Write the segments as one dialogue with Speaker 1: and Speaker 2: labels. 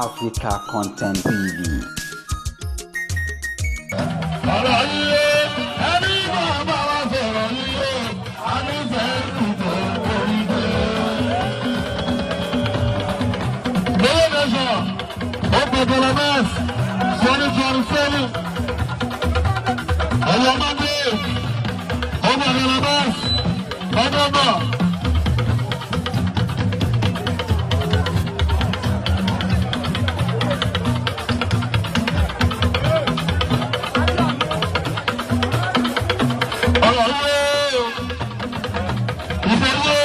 Speaker 1: Africa Content TV.
Speaker 2: Ọ̀rọ̀ yìí ẹni máa bá wa sọ̀rọ̀ yìí a ní fẹ́ẹ́ dùn orí bẹ́ẹ̀. Bẹ́ẹ̀ ni sọ, ó gbẹ̀gbẹ̀rẹ̀ mẹ́s 2027. Ọ̀yọ́ máa dé, ó gbẹ̀gbẹ̀rẹ̀ mẹ́s ọdún náà. Ọ̀rọ̀ yìí ìbẹ̀wò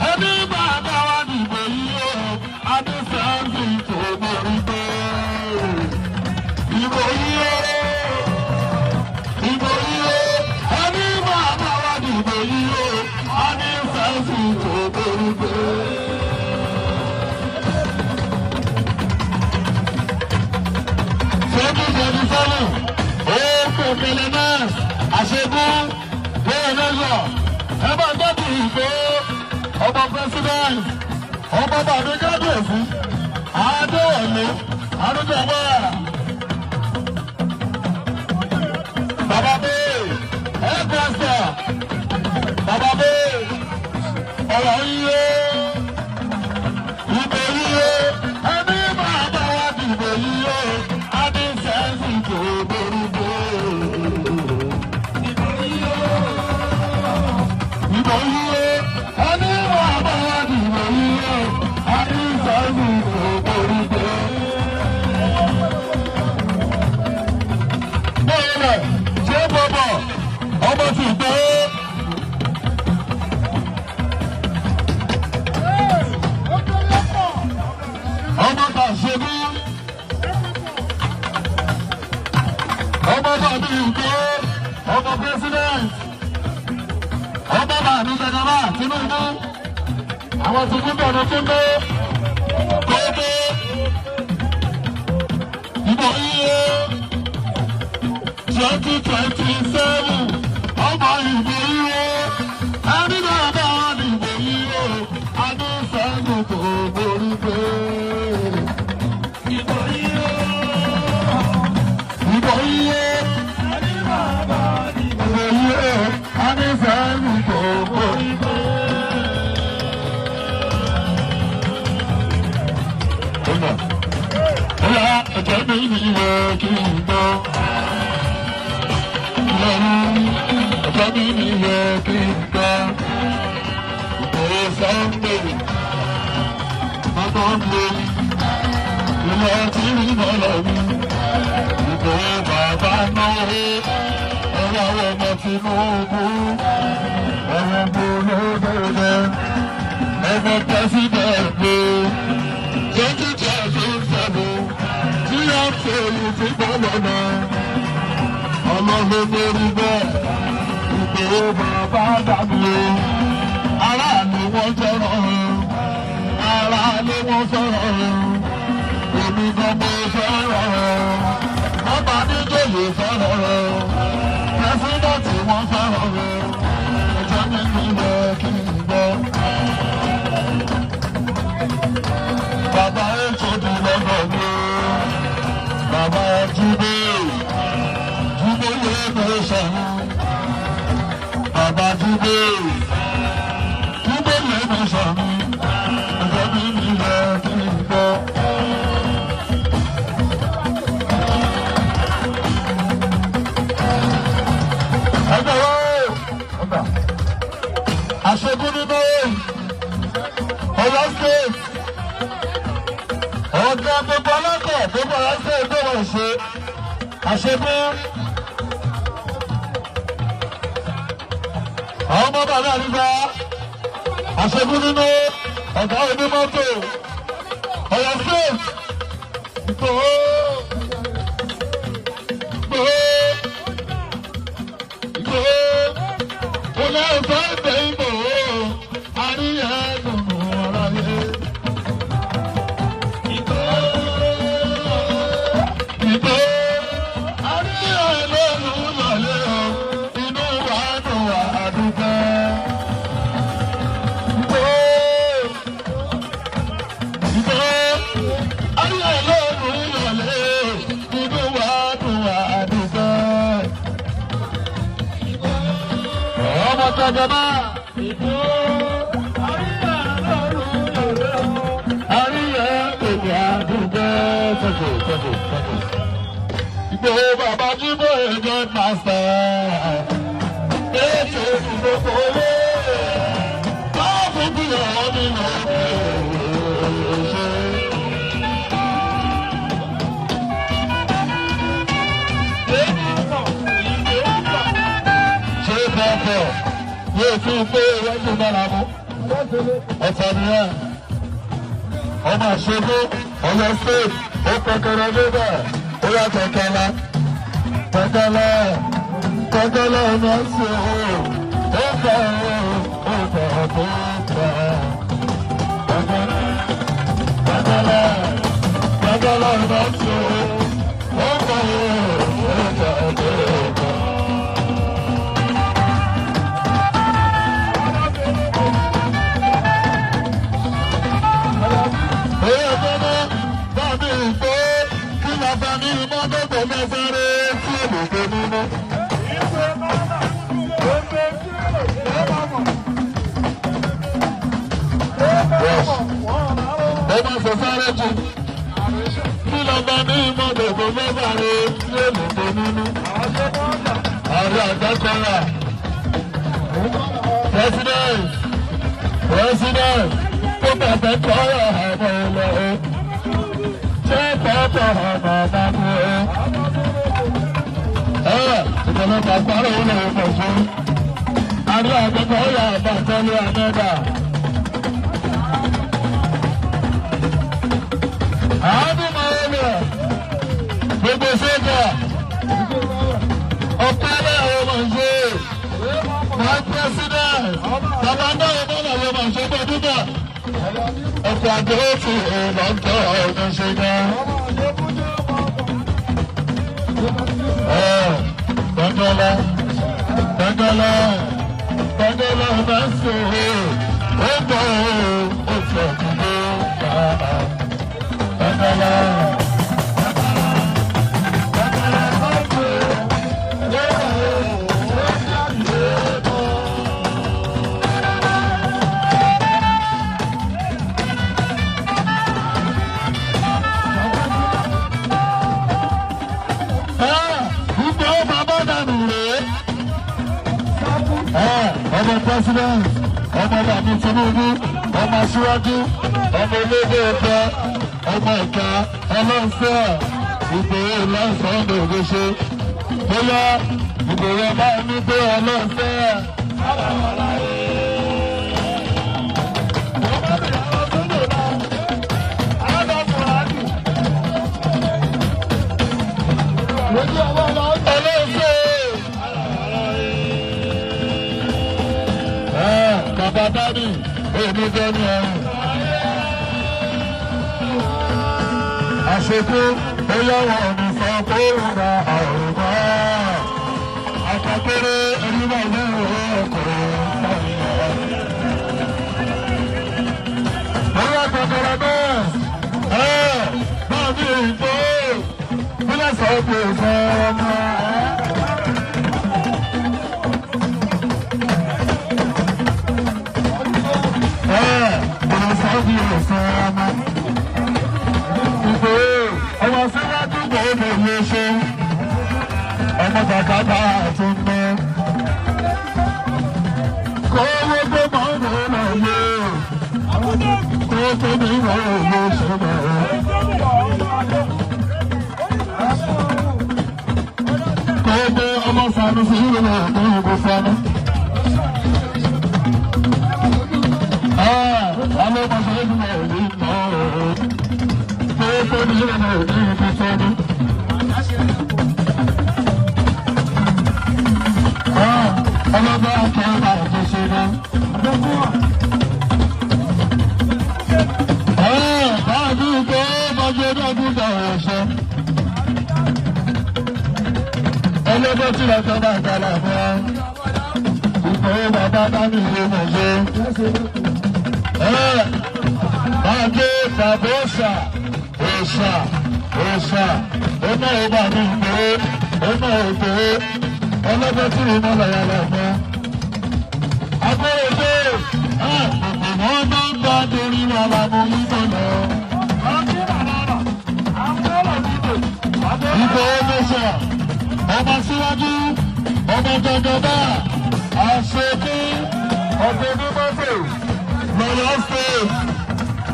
Speaker 2: ẹni bàbá wa dìbò yìí o adéṣẹ́ǹsì tó borí pé ìbò yìí o ìbò yìí o ẹni bàbá wa dìbò yìí o adéṣẹ́ǹsì tó borí pé. 2027 ó kò kẹlẹ náà àṣegún bẹ́ẹ̀ lọ́sọ̀ ẹ bá gbọ́dọ̀ ìgbó ọmọ president ọmọ bàbá kábíyèsí adéwọlé arúgbó bàbá bẹ́ẹ̀ ẹ pásítọ̀ bàbá bẹ́ẹ̀ ọ̀rọ̀ yíyé ìbò yíyé ẹni bàbá wa dìbò yíyé adéṣẹ́sì tó borí bẹ́ẹ̀. Ìbò yíyé ẹni bàbá wa dìbò yíyé adéṣẹ́sì tó borí bẹ́ẹ̀. Bẹ́ẹ̀ni ṣé bọ̀bọ̀ ọmọ ti gbé. Ọmọ tà ṣe bí. Ọmọ tàbí ìgbé. Ọmọ president. Ọmọ bàbí Jagaba Tinubu. Àwọn tuntun bẹ̀rẹ̀ tó ń gbé. Kókó. Ìbò iye 2027 ọmọ ìbò yíyó ẹni náà bá ìbò yíyó adéṣẹ́gun kò borí pé. Ìbò yíyó ìbò yíyó ẹni náà bá ìbò yíyó adéṣẹ́gun kò borí pé. Ọ̀la ẹ̀jẹ̀ mi ni ìwé kí n gbọ́ ọjọ́ mi ní yẹ kí n gbọ́ ìbòrò Sunday bàbá mi ilé tí rí bọ́lọ̀ mi ìbòrò bàbá náwó ẹ̀rọ àwọn ọmọ Tinubu ẹ̀rọ gbólógbòdè ẹ̀rọ pẹ́sidẹ̀ẹ̀dì 2027 tí a ṣe èyí tí bọ́lọ̀ náà ọlọ́run lórí bẹ́ẹ̀ ìgbòho bàbá dàbí o ará ni wọ́n fẹ́ràn o ará ni wọ́n fẹ́ràn o èmi gan mo fẹ́ràn o bàbá níjòyè fẹ́ràn o pẹ́sidọ̀tì wọ́n fẹ́ràn o ẹjọ́ mi nílẹ̀ kí n gbọ́. Bàbá ètò ìdílé mi bàbá Jídé. Bàbá Jídé, Jídé lẹ́nu sọ̀rọ̀, ẹ̀jẹ̀ mi nílẹ̀ kí n gbọ́. Ẹgbẹ́ wo? Ọgbà. Àṣegún nínú Ọ̀yọ́ State. Ọ̀gá gbogbo ọlọ́kọ̀ gbogbo Ọ̀yọ́ State tó wọ̀ ṣe. Àṣegún. Àwọn ọmọ bàbá àdúgbò àṣegún nínú ọ̀gá onímọ́tò Ọ̀yọ́ State Ìgbòho Ìgbòho Ìgbòho olè Sunday Ìgbòho àríyá gbogbo ọ̀rọ̀ yẹ. Ìgbòho Ìgbòho àríyá lóru lọ́lẹ́ o inú wa dùn àdúgbò. Ìgbòho Ìgbòho àríyá. Jagaba. Àríyá èdè àdúgbò. Thank you, thank you, thank you. Ìgbòho bàbá Jíbọ̀ ẹ̀jẹ̀ master. Ètò ìgbòho owó. Báwo bí ọ̀rọ̀ mi lọ ṣe? Ṣé pọ̀pọ̀ yóò tún pé iwájú bára mu? Ọ̀tọ̀ nìyẹn. Ọmọ àṣegbó, Ọ̀yọ́ state, ó pẹkẹrẹ níbẹ̀, ó yà kẹkẹlẹ. Kẹkẹlẹ, kẹkẹlẹ ọmọ ṣe o, ó fẹ́ o, ó fẹ́ o, ó fẹ́. Kẹkẹlẹ, kẹkẹlẹ, kẹkẹlẹ ọmọ ṣe o, ó fẹ́ o, ó fẹ́ o, ó fẹ́. President, President, tó bàbá kọ́ra àwọn ọlọ́ọ̀. Ṣé bàbá bàbá mú ẹ? Ìjọba àgbàrá òun lè pọ̀ fún. Àrí àgbẹ̀kọ̀ ọ̀yà àbàtọ́lé Amẹ́dà. Àádùn máa ń lọ. Gbogbo sójà. Ọ̀pẹ́lẹ̀ ọmọ ṣe. My president. Bàbá náà ọmọ làwọn ọmọ ṣe gbọdúgbà. Ọkọ̀ àgbẹ̀wò ìlọ́jọ́ ọdún ṣe gan. Gbọ́ngànlá, gbọ́ngànlá, gbọ́ngànlá máa ń ṣe é, ó gbọ́ ó sọ kúndé bàbá. Gbọ́ngànlá. Gbọ́ngànlá máa ń ṣe é, ó gbọ́ ó sọ. Ọmọ president, ọmọ bàbá Tinubu, ọmọ aṣíwájú, ọmọ olóògbé ọ̀tá, ọmọ ìka, ọlọ́sẹ̀, Ìgbòho lọ́sàn-án ọ̀dọ̀ ògbóṣe. Bóyá Ìgbòho máa ní pé ọlọ́sẹ̀. Ọlọ́sẹ̀. Bàbá Dádì, èmi jẹ́ ní ọrùn. Àṣekú, bóyá wọn ò ní sọ pé ó ra àrùn náà. Àkàkéré onímọ̀ ìlú ọkùnrin sáré ọ̀rọ̀. Bóyá kọ̀kọ̀rọ̀ náà, náà ní ìgbó, bílẹ̀ sọ pé sọ ọmọ. Ọmọ síwájú gbòòdò lè ṣe ọmọ bàkàtà àti mọ. Kówó tó mọ̀ ń lò lè kó tó ní ìwọ̀ lè ṣe mọ̀. Kó tó ọmọ sanu sí ìlú ọ̀gbìn ìgò sanu. Àwọn ọmọ ṣe é dùn ọ̀rọ̀ yìí mọ́ ọ̀rọ̀. Kó tó ní ìwọ̀ ìgò sanu. Ọlọ́gbà akẹ́kọ̀ọ́ àti ṣe náà. Báàbí pé bọ́jú ọdún bẹ̀rẹ̀ ṣe. Ọlọ́gbà tí wọ́n sọ bá gbàlà fún wa. Ìgbòho bàbá bá mi ṣe mọ̀ ṣe. Báàbí bàbá òòṣà òòṣà òòṣà ó náà ó bá mi ìgbòho ó náà ó gbòho. Ọlọ́gbà tí wọ́n mọ̀ lọ́yà lọ́gbà. Gbogbo wọn bá ń bá torí wọn làmú yín lọ. Ìgbòho nation, ọmọ síwájú, ọmọ jọjọba, àṣekú, ọ̀gbìn onímọ́tò, lọ́yọ̀ state,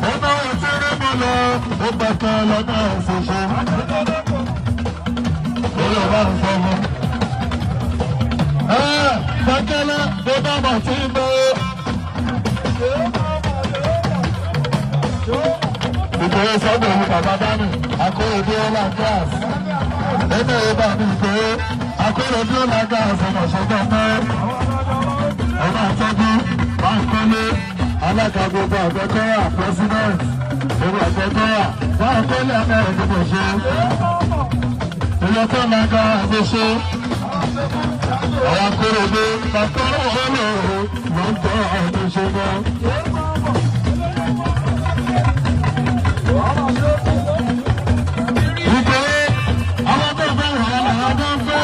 Speaker 2: ọmọ ìtúrí mọ́ lọ, ó gbàgbọ́ lọ́nà òṣòṣò. Orí ọba ń sọ fún. Bákẹ́lẹ́ ló bá bọ̀ tí ń bọ́. Ìgbòho sọ́dọ̀ òun bàbá Dánì, akóredé ọlá gas. Ẹgbẹ́ ìbá mi ìgbòho, akóredé ọlá gas ọmọ ṣọ́gbọ́n mọ́. Ọmọ àtọ́jú, Báńkọ́lé, alága gbogbo àgbẹ̀kọ́yà, president, gbogbo àgbẹ̀kọ́yà, Báńkọ́lé amẹ́rin gbogbo ṣe. Ìyọ̀tọ̀ lága àgbẹ̀ṣe. Àwọn akóredé, bàbá ọlọ́run ló ń tọ́ àgbẹ̀ṣe náà. Àwọn tó fẹ́ wà láwọn tó fẹ́.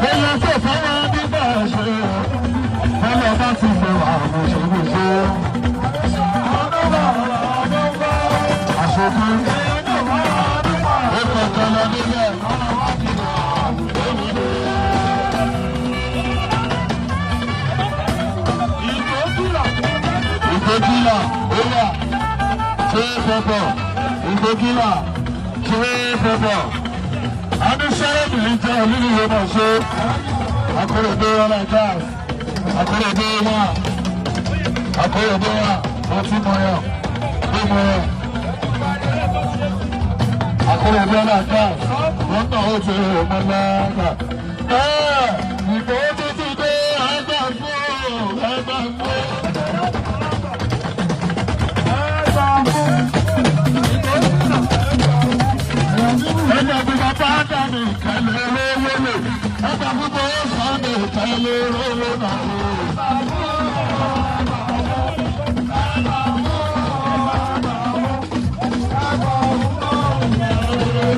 Speaker 2: Bóyá tó fẹ́ wá nígbà ṣe, bọ́lá bá ti fẹ́ wà lóṣèlú. Àṣekú, ó kọ̀ọ̀kan lọ nílẹ̀. Ìgbókìlà, ó wà ṣé pọpọ ìgbókìlà ṣé pọpọ adúṣẹ́rẹ́bì ń jẹ́ olúlu yóò máa ṣe akérèdé ọlá gas akérèdé wà akérèdé wà ọtí mọ̀yọ̀ bí mọ̀yọ̀ akérèdé ọlá gas wọ́n náà ó ti mọ̀ lọ́gà. Ìgbò tuntun dé ẹgbẹ́ fún ẹgbẹ́ fún. Ẹgbẹ́ gbogbo bá dàbí kẹlẹ́ lówó lò. Ẹgbẹ́ gbogbo sọ́ọ̀dì kẹlẹ́ lówó náà.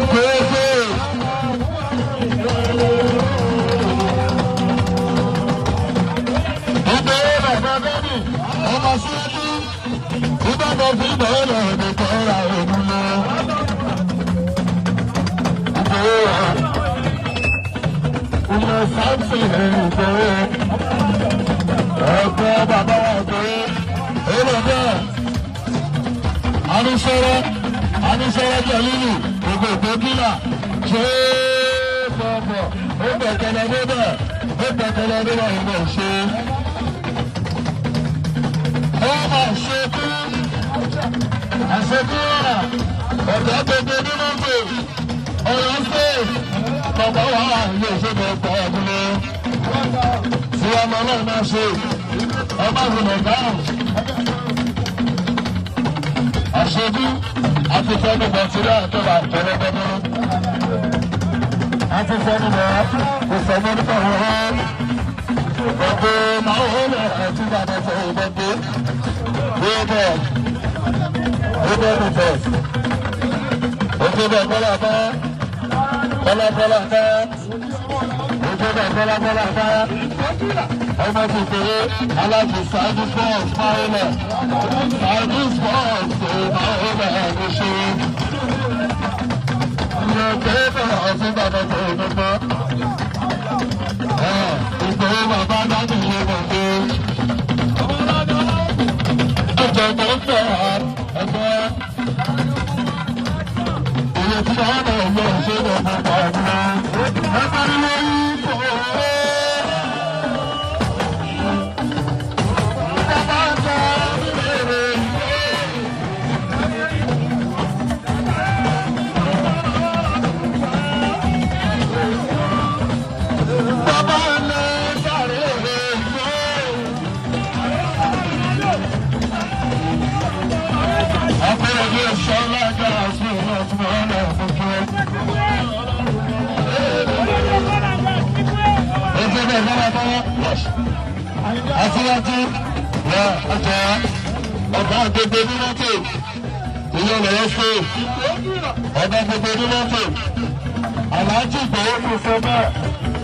Speaker 2: Gbogbo. Ìgbòho bàbá dàbí ọmọ síwájú. Ìbàdàn fi bẹ̀rẹ̀ ẹ̀dẹ̀kọ́ ra òun lọ. Ilé sáǹsì ìgbòho ẹ̀kọ́ bàbá wa ìgbòho èrò bẹ́ẹ̀. Anísọ́rọ́ Anísọ́rọ́ jẹ̀lílù ògbò ìgbòkílà ṣé pọ̀pọ̀ ó gbẹ̀kẹ̀lẹ̀ níbẹ̀ ó gbẹ̀kẹ̀lẹ̀ níbẹ̀ ìmọ̀ ṣe. Ó máa ṣe kú àṣekú ọ̀rà ọ̀dọ́ gbogbo nínú gbòòrò. Ọ̀yọ́ state bàbá wa yóò ṣe bọ̀ ọ̀pọ̀ ọ̀gbìn tí ọmọ náà máa ṣe ọba ìrìnà dáhùn. Àṣojú àti fẹnubọ̀ tí náà tó bá tẹ̀lé gbẹdúrú. Àti fẹnubọ̀ kò sọmọ nípa òun. Gbogbo máa ń lọ àti bàbá tó gbogbo. Gbogbo gbogbo nìfẹ̀. Gbogbo bọ́lá bá. Bọ́lá bọ́lá bá. Gbogbo bọ́lá bọ́lá bá. Ọmọ kékeré aláàbò Saudi sports máa ń lọ. Saudi sports máa ń lọ ẹ̀rọ ṣe. Ìyẹn pé ọ̀sìn bàbá tó ń bọ̀. Ìgbòho bàbá dájú ló mọ̀ pé. Ọjọ́ tó ń bọ̀ ẹgbẹ́. Ìyẹn tí wọ́n náà yọ ìṣe lọ fún ọ̀gbìn. Ẹ pariwo yìí kò ó. Bàbá ń sọ nílé ìwé. Bàbá ń lọ sáré ìwé. Akọ́rọ̀dé sọ́lá gáàsì ọ̀tún ọ̀nà òfurufú. Ojú bẹ́ẹ̀ bọ́lá bọ́lá. Aṣíwájú rẹ̀ ọjà ọ̀gá gbogbo ní mọ́tò. Ilé ọ̀lọ́wọ́ ṣe ọ̀gá gbogbo ní mọ́tò. Àlàájì Ìgbòho ti sọ bẹ́ẹ̀.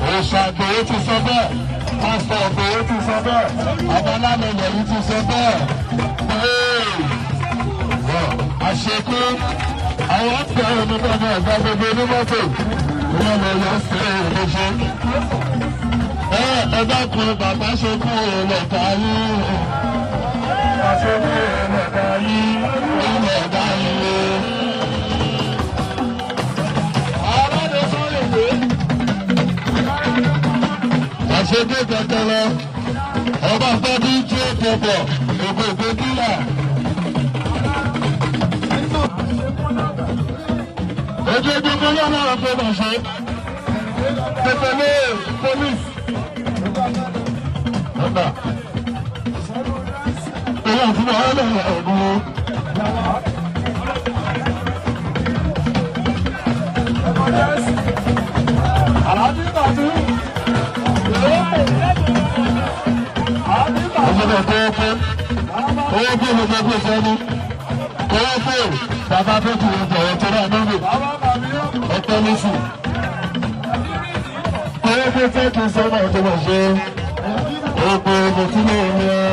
Speaker 2: Òòṣà Ìgbòho ti sọ bẹ́ẹ̀. Pásítọ̀ Ògbówó ti sọ bẹ́ẹ̀. Abalálẹ̀lẹ̀ yìí ti sọ bẹ́ẹ̀. Àṣekú àwọn ọ̀pẹ̀ onígbàgbọ́ ọ̀gá gbogbo onímọ́tò ìwọ́n lọ yọ sí ìrìnàjò. Ẹ dákun bàbá ṣe kú ìlẹ̀ta yìí. Ṣe kú ìlẹ̀ta yìí. Ìlẹ̀ta yìí. Àṣekú kankan lọ. Ọba fẹ́ bí jẹ́ pọ̀pọ̀ ògbógbó kílà. Ojoojúmọ́ lọ́nà ọ̀pọ̀ ṣe. Pẹ̀pẹ̀lẹ́ pọ́lísì. Ọ̀nà. Ìyá fún wa lọ́wọ́ ọ̀gbọ́n. Ọ̀sọ̀dọ̀ kọ́ọ́kọ́. Owó bí olùgbé sẹ́ni. Owó pé bàbá tó ti wọ́n jọ̀wọ́ tó náà lórí. Ọ̀pẹ́ lóṣù. Owó pé tẹ́kì sọ́nà tó wọ̀ ṣe. Owó pé mo tún lè ní ọ.